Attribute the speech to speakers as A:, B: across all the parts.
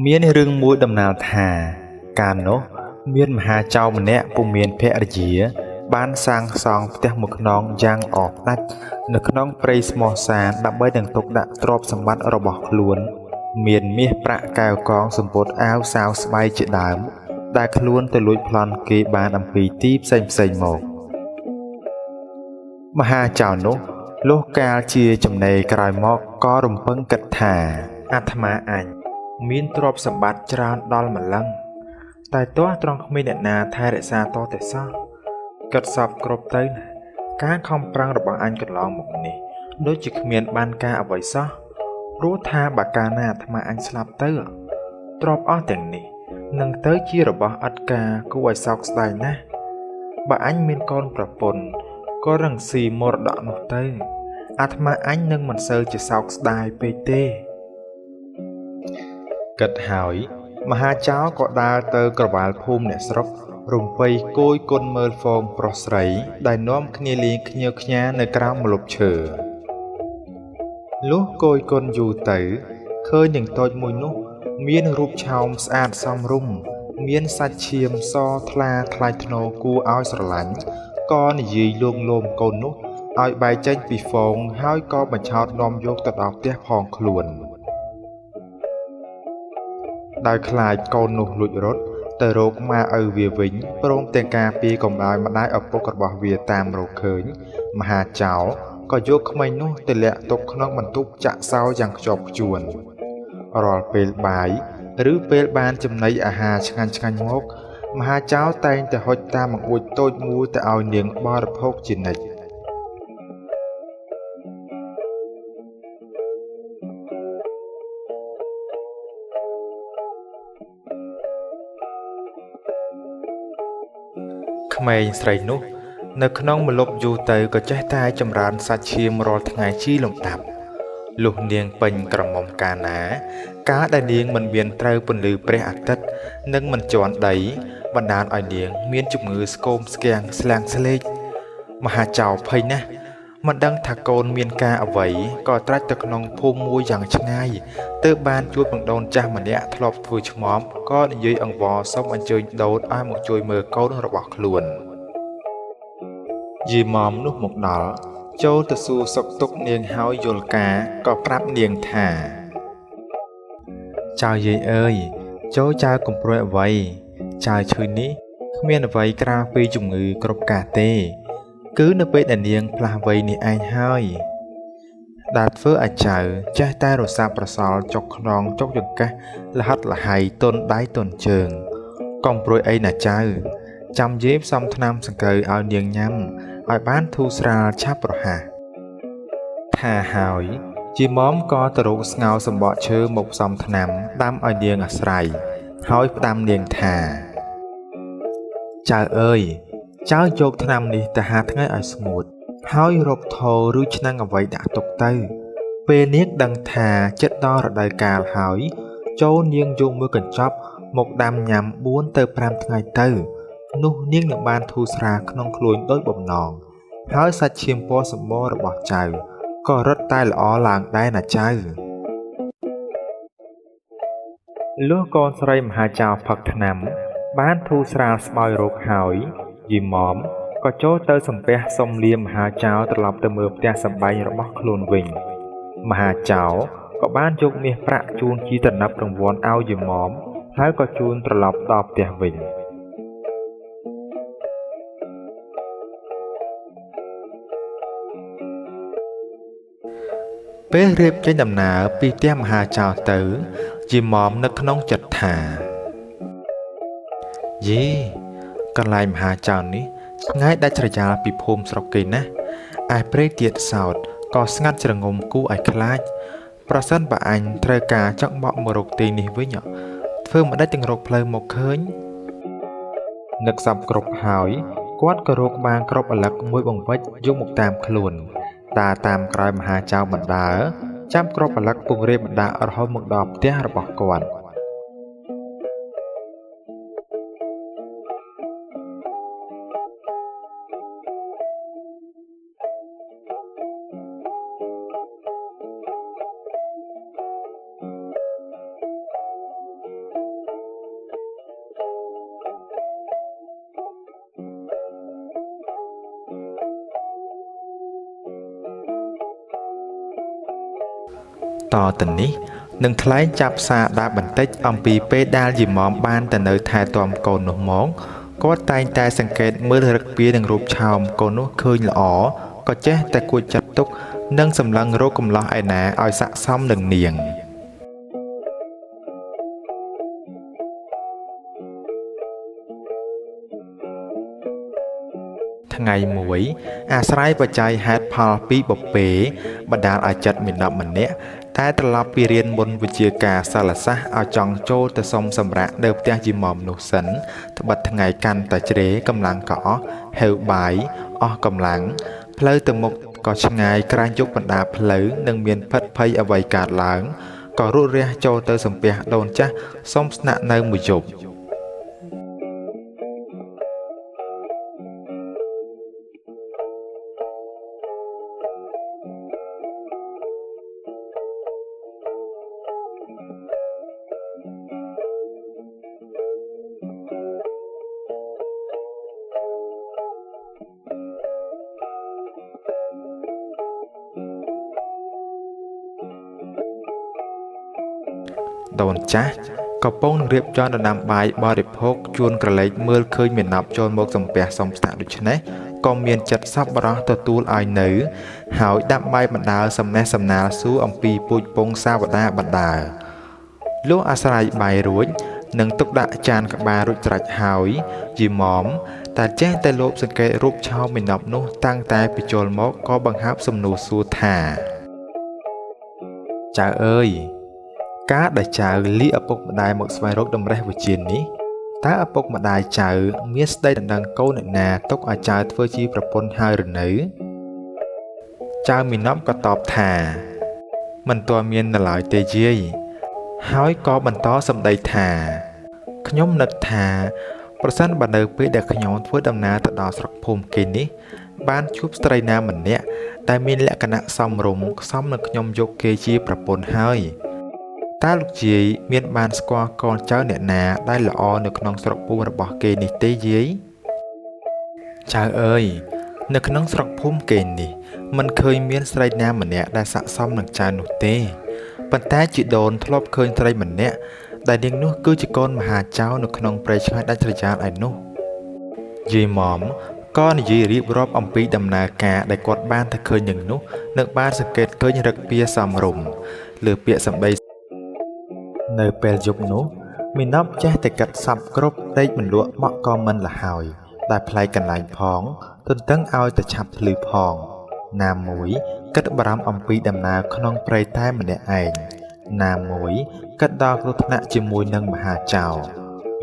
A: មានរឿងមួយដំណាលថា កាលនោះមានមហាចោរម្នាក់ពុំមានភរិយា បានសាងសង់ផ្ទះមួយខ្នងយ៉ាងល្អផ្ដាច់នៅក្នុងព្រៃស្មោះសាន្តដើម្បីនឹងទុកដាក់ទ្រព្យសម្បត្តិរបស់ខ្លួន មានមាសប្រាក់កែវកងសំពត់អាវសាវស្បៃជាដើម ដែលខ្លួនទៅលួចប្លន់គេបានអំពីទីផ្សេងៗមក មហាចោរនោះលុះកាលជាចំណេរក្រោយមកក៏រំពឹងគិតថាអាត្មាអញមានទ្រព្យសម្បត្តិច្រើនដល់ម្លឹងតែទាស់ត្រង់គ្មានអ្នកណាថែរក្សាតតែសោះគិតសពគ្រប់ទៅណាការខំប្រឹងរបស់អញកន្លងមកនេះដូចជាគ្មានបានការអ្វីសោះព្រោះថាបើកាលណាអាត្មាអញស្លាប់ទៅទ្រព្យអស់ទាំងនេះនឹងទៅជារបស់ឥតការគួរឲ្យសោកស្ដាយណាស់បើអញមានកូនប្រពន្ធក៏រឹងស៊ីមរតកនោះទៅអាត្មាអញនឹងមិនសូវជាសោកស្ដាយពេកទេគិតហើយមហាចោរក៏ដើរទៅក្រវ៉ាលភូមិអ្នកស្រុករំពៃគយគុណមើលហ្វូងប្រុសស្រីដែលនាំគ្នាលេងខ្ញៀវខ្ញានៅក្រោមម្លប់ឈើលុះគយគុណយូរទៅឃើញនាងតូចមួយនោះមានរូបឆោមស្អាតសមរម្យមានសាច់ឈាមសថ្លាថ្លៃថ្នូរគួរឲ្យស្រឡាញ់ក៏និយាយលួងលោមកូននោះឲ្យបែកចេញពីហ្វូងហើយក៏បញ្ឆោតនាំយកទៅដល់ផ្ទះផងខ្លួនដោយខ្លាចកូននោះលួចរត់ទៅរកម៉ែឪវាវិញព្រមទាំងការពារកុំឲ្យម្ដាយឪពុករបស់វាតាមរកឃើញមហាចោរក៏យកក្មេងនោះទៅលាក់ទុកក្នុងបន្ទប់ចាក់សោយ៉ាងខ្ជាប់ខ្ជួនរាល់ពេលបាយឬពេលបានចំណីអាហារឆ្ងាញ់ៗមកមហាចោរតែងតែហុចតាមបង្អួចតូចមួយទៅឲ្យនាងបរិភោគជានិច្ចក្មេងស្រីនោះនៅក្នុងម្លប់យូរទៅក៏ចេះតែចម្រើនសាច់ឈាមរាល់ថ្ងៃជាលំដាប់លុះនាងពេញក្រមុំកាលណាកាលដែលនាងមិនមានត្រូវពន្លឺព្រះអាទិត្យនិងមិនជាន់ដីបណ្ដាលឲ្យនាងមានជំងឺស្គមស្គាំងស្លាំងស្លេកមហាចោរភ័យណាស់មិនដឹងថាកូនមានការអ្វីក៏ត្រាច់ទៅក្នុងភូមិមួយយ៉ាងឆ្ងាយទើបបានជួបនឹងដូនចាស់ម្នាក់ធ្លាប់ធ្វើឆ្មបក៏និយាយអង្វរសូមអញ្ជើញដូនឲ្យមកជួយមើលកូនរបស់ខ្លួនយាយម៉មនោះមកដល់ចូលទៅសួរសុខទុក្ខនាងហើយយល់ការក៏ប្រាប់នាងថាចៅយាយអើយចូលចៅកុំព្រួយអ្វីចៅឈឺនេះគ្មានអ្វីក្រៅពីជំងឺគ្រប់ការទេគឺនៅពេលដែលនាងផ្លាស់វ័យនេះឯងហើយដែលធ្វើឲ្យចៅចេះតែរសាប់រសល់ចុកខ្នងចុកចង្កេះលហិតលហៃទន់ដៃទន់ជើងកុំព្រួយអីណាចៅចាំយាយផ្សំថ្នាំសង្កូវឲ្យនាងញ៉ាំឲ្យបានធូរស្រាលឆាប់រហ័សថាហើយជាមុំក៏ទៅរកស្ងោរសម្បកឈើមកផ្សំថ្នាំដាំឲ្យនាងអាស្រ័យហើយផ្ដាំនាងថាចៅអើយចៅយកថ្នាំនេះទៅហាថ្ងៃឲ្យស្ងួតហើយរកថោឬឆ្នាំងអ្វីដាក់ទុកទៅពេលនាងដឹងថាចិត្តដល់រដូវកាលហើយចូលនាងយកមួយកញ្ចប់មកដាំញ៉ាំ4ទៅ5ថ្ងៃទៅនោះនាងនឹងបានធូរស្រាលក្នុងខ្លួនដោយបំណងហើយសាច់ឈាមពណ៌សម្បុររបស់ចៅក៏រត់តែល្អឡើងដែរណាចៅលុះកូនស្រីមហាចោរផឹកថ្នាំបានធូរស្រាលស្បើយរោគហើយយាយម៉មក៏ចូលទៅសំពះសុំលាមហាចោរត្រឡប់ទៅមើលផ្ទះសម្បែងរបស់ខ្លួនវិញមហាចោរក៏បានយកមាសប្រាក់ជូនជាតំណប់រង្វាន់ឲ្យយាយម៉មហើយក៏ជូនត្រឡប់ដល់ផ្ទះវិញពេលរៀបចេញដំណើរពីផ្ទះមហាចោរទៅយាយម៉មនៅក្នុងចិត្តថាយេកន្លែងមហាចោរនេះឆ្ងាយដាច់ស្រយាលពីភូមិស្រុកគេណាស់ឯព្រៃទៀតសោតក៏ស្ងាត់ជ្រងំគួរឲ្យខ្លាចប្រសិនបើអញត្រូវការចង់បកមករកទីនេះវិញធ្វើមិនដាច់ទាំងរកផ្លូវមកឃើញនឹកសពគ្រប់ហើយគាត់ក៏រកបានគ្រាប់ឪឡឹកមួយបង្វិចយកមកតាមខ្លួនតាតាមក្រោយមហាចោរបណ្ដើចាំគ្រាប់ឪឡឹកពង្រាយបណ្ដារហូតមកដល់ផ្ទះរបស់គាត់ តទៅនេះនឹងថ្លែងចាប់សារដាបបន្តិចអំពីពេលដែលយាយម៉មបានទៅនៅថែទាំកូននោះមកគាត់តែងតែសង្កេតមើលឫកពានិងរូបឆោមកូននោះឃើញល្អក៏ចេះតែគួចចិត្តទុកនិងសម្លឹងរកកំឡោះឯណាឲ្យស័ក្តិសមនឹងនាង ថ្ងៃមួយអាស្រ័យបច្ច័យហេតុផលពីបុព្វេបណ្ដាលឲ្យចិត្តមាណពម្នាក់តែត្រឡប់ពីរៀនមុនវិជ្ជាការសិលសាស្ត្រឲ្យចង់ចូលទៅសុំសម្រាកនៅផ្ទះយាយម៉មនោះសិនត្បិតថ្ងៃកាន់តែជ្រេកម្លាំងក៏អស់ហេវបាយអស់កម្លាំងផ្លូវទៅមុខក៏ឆ្ងាយក្រាញ់យប់បណ្ដាផ្លូវនឹងមានភិតភ័យអ្វីកើតឡើងក៏រូតរះចូលទៅសំពះដូនចាស់សុំស្នាក់នៅមួយយប់ ដូនចាស់កំពុងនឹងរៀបចំដណ្ដាំបាយបរិភោគជួនក្រឡេកមើលឃើញមាណពចូលមកសំពះសុំស្នាក់ដូច្នេះក៏មានចិត្តសប្បុរសទទួលឲ្យនៅហើយដាក់បាយបណ្ដើរសំណេះសំណាលសួរអំពីពូជពង្សសាវតាបណ្ដើរលុះអាស្រ័យបាយរួចនិងទុកដាក់ចានក្បាលរួចស្រេចហើយយាយម៉មតែចេះតែលបសង្កេតរូបឆោមមាណពនោះតាំងតែពីចូលមកក៏បង្ហើបសំណួរសួរថាចៅអើយការដែលចៅលាឪពុកម្ដាយមកស្វែងរកតម្រេះវិជ្ជានេះតើឪពុកម្ដាយចៅមានស្ដីដណ្ដឹងកូនអ្នកណាទុកឲ្យចៅធ្វើជាប្រពន្ធហើយឬនៅចៅមាណពក៏តបថាមិនទាន់មាននៅឡើយទេយាយហើយក៏បន្តសម្ដីថាខ្ញុំនឹកថាប្រសិនបើនៅពេលដែលខ្ញុំធ្វើដំណើរទៅដល់ស្រុកភូមិគេនេះបានជួបស្ត្រីណាម្នាក់ដែលមានលក្ខណៈសមរម្យសមនឹងខ្ញុំយកគេជាប្រពន្ធហើយតើលោកយាយមានបានស្គាល់កូនចៅអ្នកណាដែលល្អនៅក្នុងស្រុកភូមិរបស់គេនេះទេយាយចៅអើយនៅក្នុងស្រុកភូមិគេនេះមិនឃើញមានស្រីណាម្នាក់ដែលស័ក្តិសមនឹងចៅនោះទេប៉ុន្តែជីដូនធ្លាប់ឃើញស្រីម្នាក់ដែលនាងនោះគឺជាកូនមហាចៅនៅក្នុងព្រៃឆ្ងាយដាច់ស្រយាលឯនោះយាយម៉មក៏និយាយរៀបរាប់អំពីដំណើរការដែលគាត់បានទៅឃើញនាងនោះនិងបានសង្កេតឃើញឫកពាសមរម្យលើពាក្យសម្ដីនៅពេលយប់នោះមាណពចេះតែកាត់សັບគ្រប់ដេកមិនលក់មកក៏មិនលហើយដែលប្លែកកន្លែងផងទន្ទឹងឲ្យតែឆាប់ភ្លឺផងណាមួយគិតបារម្ភអំពីដំណើរក្នុងព្រៃតែម្នាក់ឯងណាមួយគិតដល់គ្រោះថ្នាក់ជាមួយនឹងមហាចៅ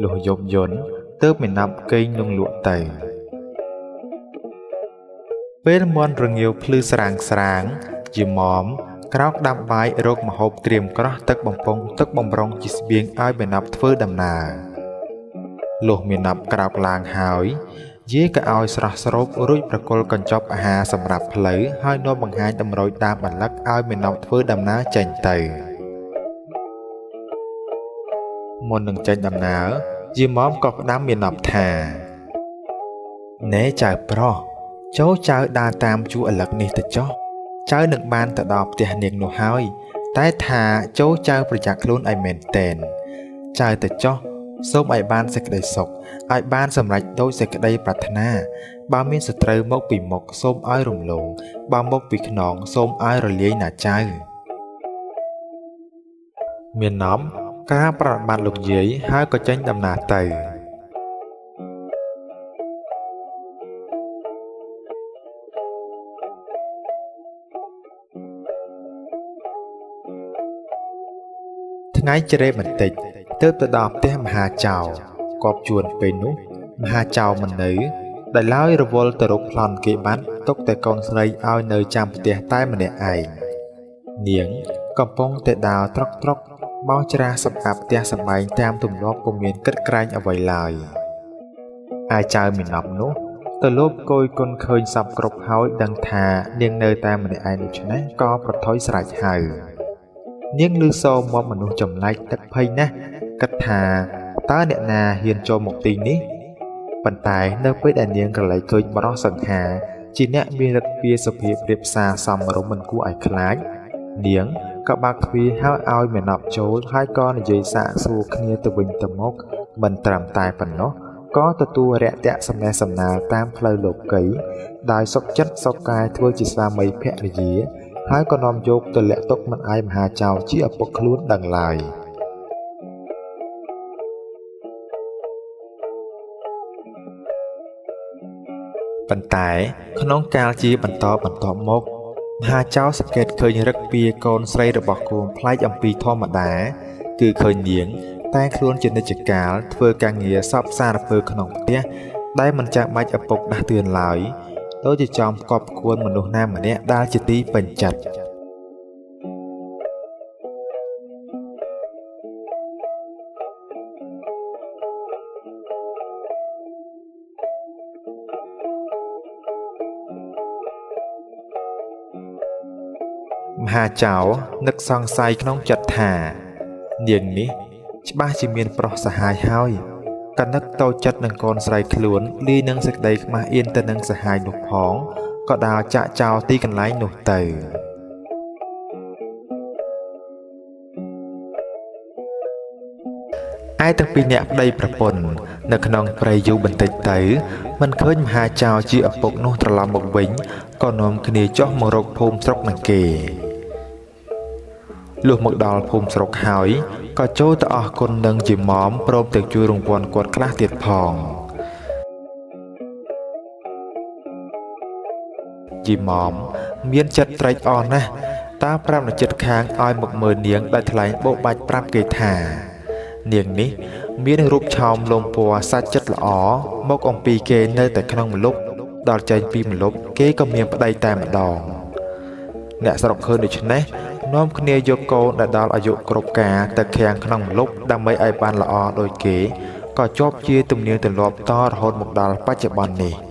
A: លុះយប់យន្តទើបមាណពគេងលងលក់ទៅពេលមន់រងាវភ្លឺស្រាងស្រាងយាយម៉មក្រោកដាំបាយរកម្ហូបត្រៀមក្រោះទឹកបំពង់ទឹកបំរុងជាស្បៀងឲ្យមាណពធ្វើដំណើរលុះមាណពក្រោកឡើងហើយយាយក៏ឲ្យស្រស់ស្រូបរួចប្រគល់កញ្ចប់អាហារសម្រាប់ផ្លូវហើយនាំបង្ហាញតម្រុយតាមបន្លឹកឲ្យមាណពធ្វើដំណើរចេញទៅមុននឹងចេញដំណើរយាយម៉មក៏ផ្ដាំមាណពថាណែចៅប្រុសចូលចៅដើរតាមជួរឪឡឹកនេះទៅចុះចៅនឹងបានទៅដល់ផ្ទះនាងនោះហើយតែថាចូលចៅប្រយ័ត្នខ្លួនឲ្យមែនទែនចៅទៅចុះសូមឲ្យបានសេចក្តីសុខឲ្យបានសម្រេចដោយសេចក្តីប្រាថ្នាបើមានសត្រូវមកពីមុខសូមឲ្យរំលងបើមកពីខ្នងសូមឲ្យរលាយណាចៅមាណពការប្រតិបត្តិលោកយាយហើយក៏ចេញដំណើរទៅថ្ងៃជ្រេបន្តិចទើបទៅដល់ផ្ទះមហាចៅគប់ជួនពេលនោះមហាចៅមិននៅដែលឡើយរវល់ទៅរកប្លន់គេបាត់ទុកតែកូនស្រីឲ្យនៅចាំផ្ទះតែម្នាក់ឯងនាងកំពុងតែដើរត្រុកត្រុកបោសច្រាសសម្អាតផ្ទះសម្បែងតាមទម្លាប់ពុំមានគិតក្រែងអ្វីឡើយឯចៅមាណពនោះទៅលបគយគុនឃើញសពគ្រប់ហើយដឹងថានាងនៅតែម្នាក់ឯងដូច្នេះក៏ប្រថុយស្រែកហៅនាងឮសូរមាត់មនុស្សចម្លែកទឹកភ័យណាស់គិតថាតើអ្នកណាហ៊ានចូលមកទីនេះប៉ុន្តែនៅពេលដែលនាងក្រឡេកឃើញបរិសសង្ហាជាអ្នកមានឫកពាសុភាពរៀបសារសមរម្យមិនគួរឲ្យខ្លាច នាងក៏បើកទ្វារហើយឲ្យមាណពចូលហើយក៏និយាយសាកសួរគ្នាទៅវិញទៅមកមិនត្រឹមតែប៉ុណ្ណោះក៏ទទួលរាក់ទាក់សំណេះសំណាលតាមផ្លូវលោកីយ៍ដោយសុខចិត្តសុខកាយធ្វើជាស្វាមីភរិយាហើយក៏នាំយកទៅលាក់ទុកមិនឲ្យមហាចោរជាឪពុកខ្លួនដឹងឡើយប៉ុន្តែក្នុងកាលជាបន្តបន្ទាប់មកមហាចោរសង្កេតឃើញឫកពាកូនស្រីរបស់ខ្លួនប្លែកអំពីធម្មតាគឺឃើញនាងតែខ្លួនជានិច្ចកាលធ្វើការងារសពសារពើក្នុងផ្ទះដែលមិនចាំបាច់ឪពុកដាស់តឿនឡើយដូចជាចំផ្គាប់ផ្គួនមនុស្សណាម្នាក់ដែលជាទីពេញចិត្តមហាចោរនឹកសង្ស័យក្នុងចិត្តថានាងនេះច្បាស់ជាមានប្រុសសហាយហើយក៏នឹកតូចចិត្តនឹងកូនស្រីខ្លួនលាយនឹងសេចក្តីខ្មាស់អៀនទៅនឹងសហាយនោះផងក៏ដើរចាកចោលទីកន្លែងនោះទៅឯទាំងពីរនាក់ប្តីប្រពន្ធនៅក្នុងព្រៃយូរបន្តិចទៅមិនឃើញមហាចោរជាឪពុកនោះត្រឡប់មកវិញក៏នាំគ្នាចុះមករកភូមិស្រុកនឹងគេលុះមកដល់ភូមិស្រុកហើយក៏ចូលទៅអស់គុណនឹងជាម៉មព្រមទាំងជួយរង្វាន់គាត់ខ្លះទៀតផងយីម៉មមានចិត្តត្រេកអរណាស់តើប្រាប់នៅចិត្តខាងឲ្យមកមើលនាងដែលថ្លែងបោកបាច់ប្រាប់គេថានាងនេះមានរូបឆោមលោមពណ៌សាច់ចិត្តល្អមកអំពីគេនៅតែក្នុងម្លប់ដល់ចេញពីម្លប់គេក៏មានប្តីតែម្ដងអ្នកស្រុកឃើញដូច្នេះនាំគ្នាយកកូនដែលដល់អាយុគ្រប់ការទៅខាំងក្នុងម្លប់ដើម្បីឲ្យបានល្អដូចគេក៏ជាប់ជាទំនៀមទម្លាប់តរហូតមកដល់បច្ចុប្បន្ននេះ។